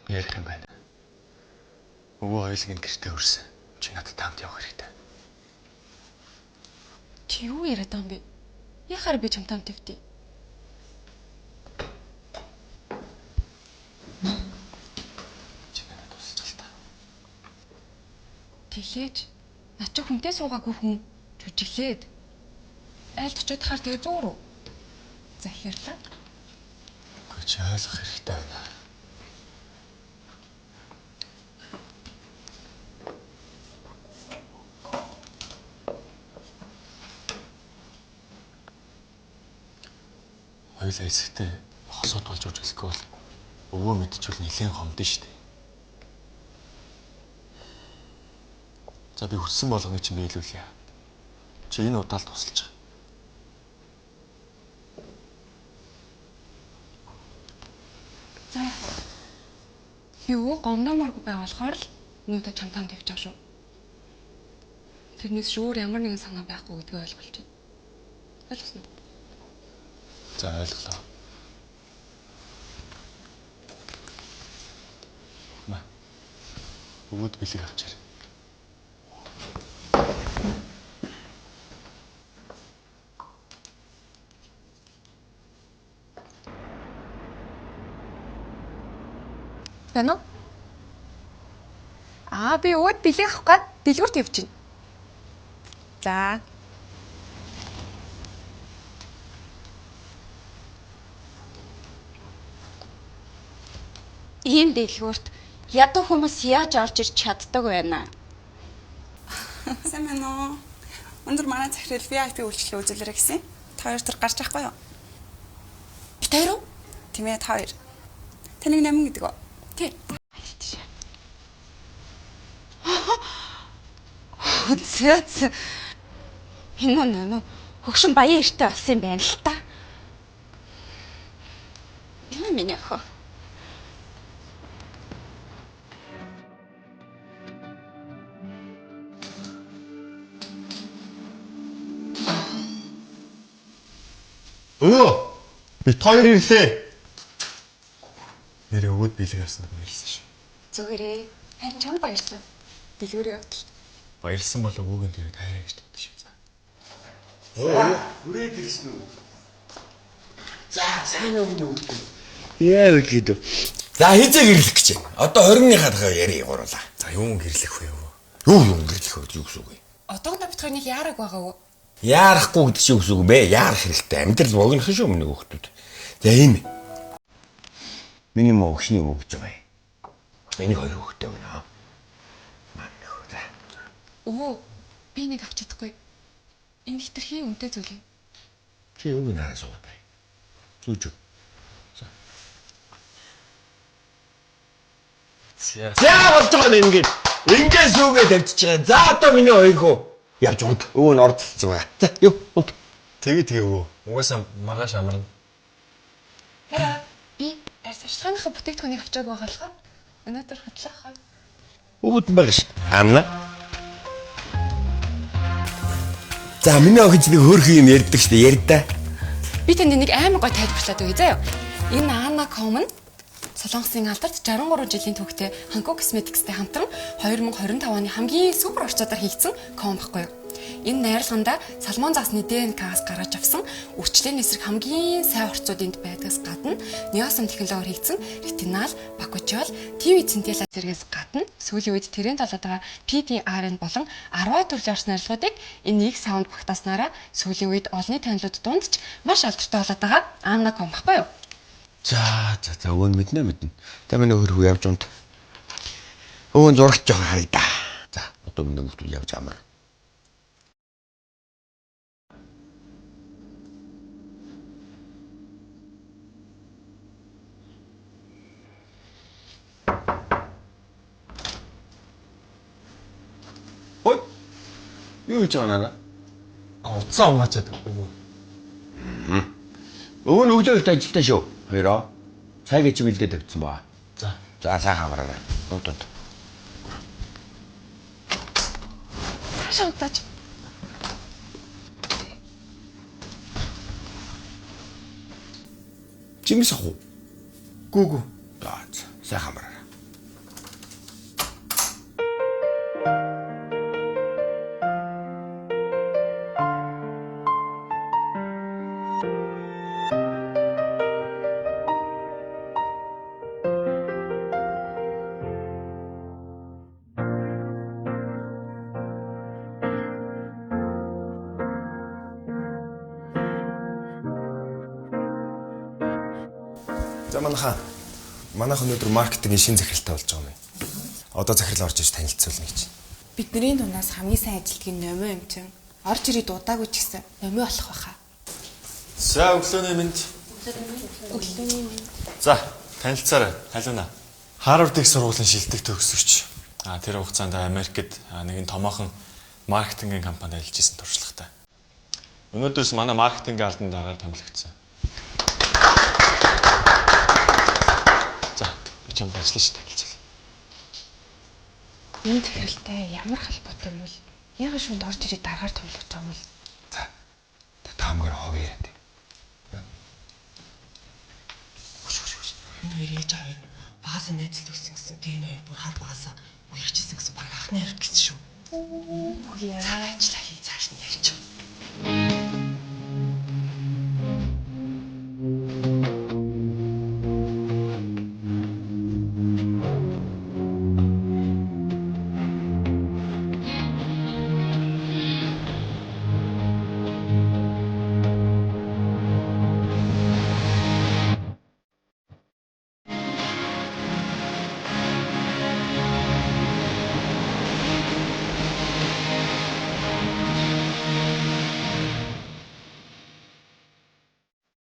Ярих юм байна. Өвөө хоёулыг нь гэртээ хүрсэн. Чи надад хамт явах хэрэгтэй. Чи юу яриад байгаа юм бэ? Яхаар би чамтай хамт явдیں۔ Чи надад тусалж л та. Тэглээч. Над чи хүнтэй суугаагүй хүн жүжиглээд. Айлд очиод хаар тэгээ зүүр үү? Захирлаа. Үгүй чи ойлгох хэрэгтэй байна. Хоёулаа эсэхтэй хосууд болж үжиглэхгүй бол өвөө мэдчихвэл нэлээд хомдно шүү дээ. За би хүссэн болгоныг чинь биелүүлье. Чи энэ удаа л тусалж байгаа. За яах вэ? Би өвөө гомдооморгүй байгаа болохоор л өнөөдөр чамтай хамт явж байгаа шүү. Тэрнээс өөр ямар нэгэн санаа байхгүй гэдгийг ойлголж байна. Ойлгосон уу? За ойлголоо. Ма. Өвөөд бэлэг авчаар. Байна уу? Аа би өвөөд бэлэг авах гээд дэлгүүрт явж байна. За. Ийм дэлгүүрт ядуу хүмүүс яаж орж ирч чаддаг байна? Сайн байна уу? Өндөр манай захирал VIP үйлчлэг үзүүлээрэй гэсэн. Та хоёр тэр гарч авахгүй юу? Бит хоёр уу? Тийм ээ, та хоёр. Таныг 8 гэдэг үү? Тий. Зөө зөө. Энэ нөө хөгшин баян эртээ болсон юм байна л та. Юу миний охин? Өвөө! Бит хоёр ирлээ. Нэрээ өвөөд бэлэг авсанд баярлсан шүү. Зүгээрээ. Харин чамд баярлалаа. Дэлгүүрээ явтал. Баярлсан бол өвөөг нь тэрэг тайраа гэж бодсон шүү. За. Хүрээд ирсэн үү? За, сайн уу миний хүүхдээ. Яа гэдэг. За, хизээ гэрлэх гэж байна. Одоо 20-ны хадгаа ярий гурлаа. За юун гэрлэх вэ өвөө? Юу юм гэрлэх вэ юу гэсэн үг вэ? Одоогондоо бит хоёр нэг яараг байгаа уу? Яарахгүй гэдэг чинь юу гэсэн үг бэ? Яарах хэрэгтэй. Амьдрал богинохон шүү миний хүүхдүүд. За, ийм. Миний муу өгшний үг гэж байгаа юм. Миний хоёр хүүхдтэй байна. Маань нөхөө. За. Өвөө би нэг авч чадахгүй. Энэ хитрхийн үнэтэй зүйл юм. Чи юуг нь хараа суугаад бай. Зүүж. За. За болж байгаа нь ингээд. Ингээд сүүгээ тавьчихж байгаа. За одоо миний хоёр хөө явж унт. Өвөө нь ордолцсон байгаа. За юу унт. Тэгээ тэгээ өвөө. Угаасаа маргааш амарна. Хараа би арьс авчлагынхаа бүтээгдэхүүнийг авчааг байгаа болохоор өнөөдөр хутлаа хаа. Өвөд байгаа ш. Амна. За миний охин ч нэг хөөрхөн юм ярьдаг штэ ярьдаа. Би танд нэг амар гой тайлбарлаад өгье заяа. Энэ Anna Com нь Солонгосын алдарт 63 жилийн түүхтэй Hanko Cosmetics-тэй хамтран 2025 оны хамгийн супер орчуудаар хийгдсэн ком баггүй юу? Энэ найрлагандаа салмон заасны ДНК-аас гаргаж авсан үрчлээний эсрэг хамгийн сайн орцууд энд байдгаас гадна неосом технологиор хийгдсэн ретинал, бакучол, ТV центела зэргээс гадна сүүлийн үед тренд болоод байгаа PDRN болон 10 төрлийн орц найрлагуудыг энэ нэг саунд багтааснараа сүүлийн үед олонний танилуд дунд ч маш алдартай болоод байгаа Anna Com баггүй юу? За за за өвөө нь мэднэ мэднэ. За миний хөр хүү явж унт. Өвөө нь зурагч жоохон харагдаа. За одоо миний хүүхдүүд явж амар. Ой. Юу хийж байгаа наа? А утсаа унгаачаад өвөө. Өвөө нь өглөө их ажилтаа шүү. Хоёроо. Цайг чи бэлдээ тавьсан баа. За. За сайхан амраарай. Унт унт. Цаашаа удааж. Жимс ах уу? Гүү гүү. За сайхан амраарай. За манайхаа манайх өнөөдөр маркетингийн шин захиралтай болж байгаа юм байна. Одоо захирал орж иж танилцуулна гэж. Бидний дунаас хамгийн сайн ажилтгийн номио юм чинь. Орж ирээд удаагүй ч гэсэн номио болох байхаа. За өглөөний мэнд. Өглөөний мэнд. За танилцаарай. Халиуна. Харвард их сургуулийн шилдэг төгсөгч. Тэр хугацаанд Америкт нэгэн томоохон маркетингийн компанид ажиллаж исэн туршлагатай. Өнөөдрөөс манай маркетингийн албан дараагаар томилогдсон. За би чамд ажиллаж шүү танилцуул. Энэ захиралтай ямар холбоотой юм бол? Яагаад шүнд орж ирээд дараагаар томлогч юм бол? За. Таамгаар хов яриад. Хөш хөш хөш. Энэ хоёр ээж аав нь багасаа найзлт өссөн гэсэн. Тэгээ энэ хоёр бүр хар багасаа үерхчихсэн гэсэн баг анхны хэрэг гэсэн шүү. Яа. Ажиллаа хий цааш нь ярьчих.